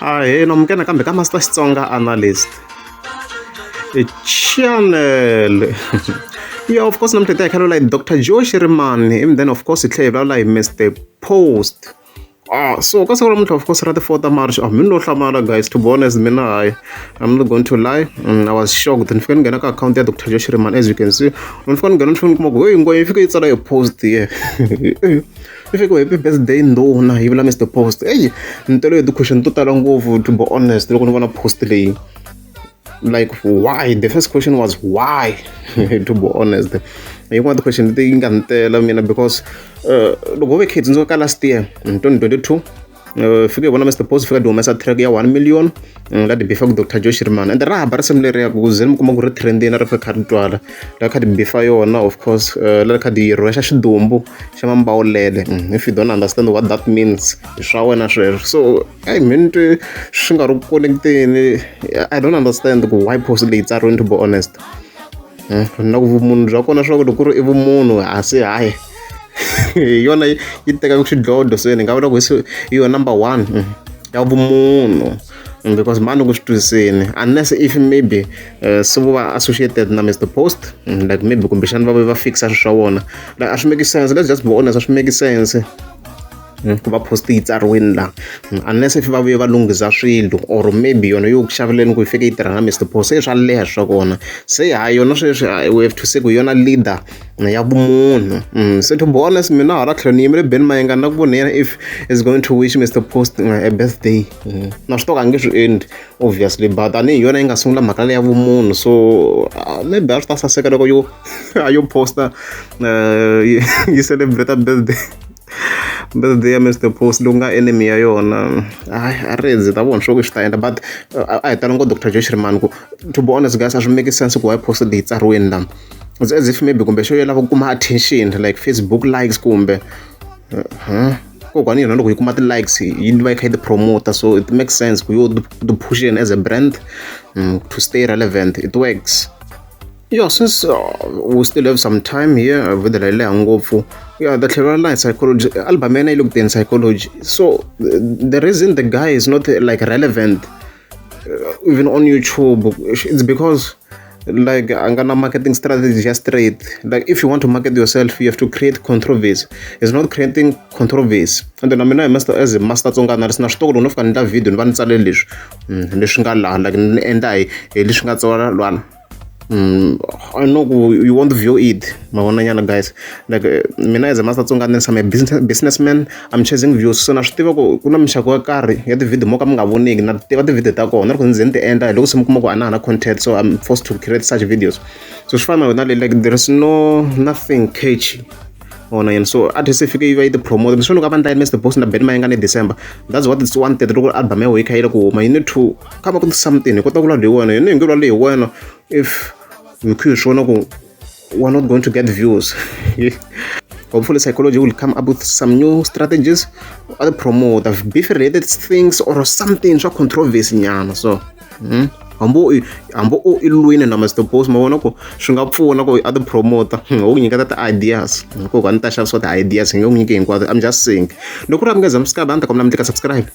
Ahee, namukela nakambe ka Master Xitsonga Analyst channel. Yeah, of course namuntlha hi ta hi kha hi Dr. Joe Shirimani and then of course hi tlhela hi vulavula hi Mr Post. Ah, so ka siku ra namuntlha, of course, ra ti 4 ta March, ah, mina no hlamala, guys. To be honest, mina hayi, I'm not going to lie, I was shocked. Ni fika ni nghena ka account ya Dr. Joe Shirimani, as you can see, ni fika ni nghena, ni fika ni kuma ku hey, ngwaye yi fika yi tsala yi post ye, yi fika "Happy birthday ndhuna", yi vula Mr Post. Eyi, ni tele hi ti-question to tala ngopfu, to be honest, loko ni vona post leyi. Like, why? The first question was why, to be honest. Hi yin'wana ti-question leti yi nga ni tela mina, because loko ho ve khe hi tsundzuka ka last year in 2022, fike hi vona Mr Post fika di humesa track ya 1 million la di bifaku Dr Joe Shirimani, ende ra hamba risimu leriya ku ze mi kuma ku ri trendini, ri kha ri twala la kha di bifa yona, of course, la kha di rhwexa xidumbu xa mambawulele. If you don't understand what that means, hi swa wena sweswo. So ai, mina twe swi nga ri ku connecteni. I don't understand ku why post leyi tsariwini, to be honest. Na ku vumunhu bya kona, swa ku loko ku ri i vumunhu, a se hayi, hi yona yi tekaka xidlodlo. Se ni nga vula ku hi yona number one ya vumunhu, because mani ku swi twisiseni, unless if maybe se vo va associated na Mr Post, like maybe kumbexana va va fixa swilo swa vona. Like, a swi make sense, let's just be honest, a swi make sense ku va post yi tsariwini laha, unless if va vuye va lunghisa swilo, or maybe yona yo ku xaveleni ku yi fike yi tirha na Mr Post, se swa leha swa kona. Se hayi, yona sweswi we have to say ku yona leader ya vumunhu. Se to be honest, mina hala tlhelo ni yimele Benny Mayengani na ku vona yena if is going to wish Mr Post a birthday. Na swi tiva a nge swi endli, obviously, but tanihi yona yi nga sungula mhaka leya vumunhu, so maybe a swi ta saseka loko yo a yo posta yi celebrate birthday ya Mr Post lowu nga enemy ya yona. Hayi, a ri ta vona swo ku swi ta endla, but a hi tala ngo Dr Joe Shirimani ku, to be honest, guys, a swi make sense ku why post leyi tsariweni la. It's as if maybe kumbe xo yo lava ku kuma attention, like Facebook likes, kumbe huh? Kokwani yona loko yi kuma ti-likes yi va yi kha yi ti-promoter, so it makes sense ku yo ti push in as a brand, to stay relevant. It works. Yeah, since we still have some time here, video leyi leha ngopfu, yeah, the tlhelo la Psychology album yena yi le ku teni, Psychology. So the reason the guy is not like relevant even on YouTube, it's because like a nga na marketing strategy ya straight. Like, if you want to market yourself, you have to create controversy. It's not creating controversy. And then mina hi master, as a Master Tsonga Analyst, na swi tiva ku loko no fika ni endla video, ni va ni tsale leswi leswi nga laha, like ni endla hi leswi nga tsala lwana. I know ku you won't view it, ma vona nyana, guys. Like, mina as a Master Tsonga Analyst, I'm a businessman, I'm chasing views. So na swi tiva ku ku na mixaka yo karhi ya ti-video mo ka mi nga voneki. Na tiva ti-video ta kona, loko ndzi ze ni ti endla hi loko se mi kuma ku a na ha na content, so I'm forced to create such videos. So swi fana na yona leyi, like there is no nothing catchy vona yena. So artist yi fike yi va yi ti promote swi loko a va ndla Mr Post na Benny Mayengani December, that's what it's wanted. Loko album ya wena yi kha yi le ku huma, you need to come up with something hi kota ku vulavula hi wena. Hina hi nge vulavuli hi wena if hi kha hi swi vona ku we're not going to get views. Hopefully Psychology will come up with some new strategies or promote beef related things or something swa controversy nyana. So hambi u i lwini na Mr Post, ma vona ku swi nga pfuna ku a ti promoter ho ku nyiketa ti-ideas, ku a ni ta xavisiwa ti-ideas, hi nge ku nyiki hinkwato. I'm just saying, loko ku ri a mi nga za subscribe, a ni ta kombela mi tlika subscribe.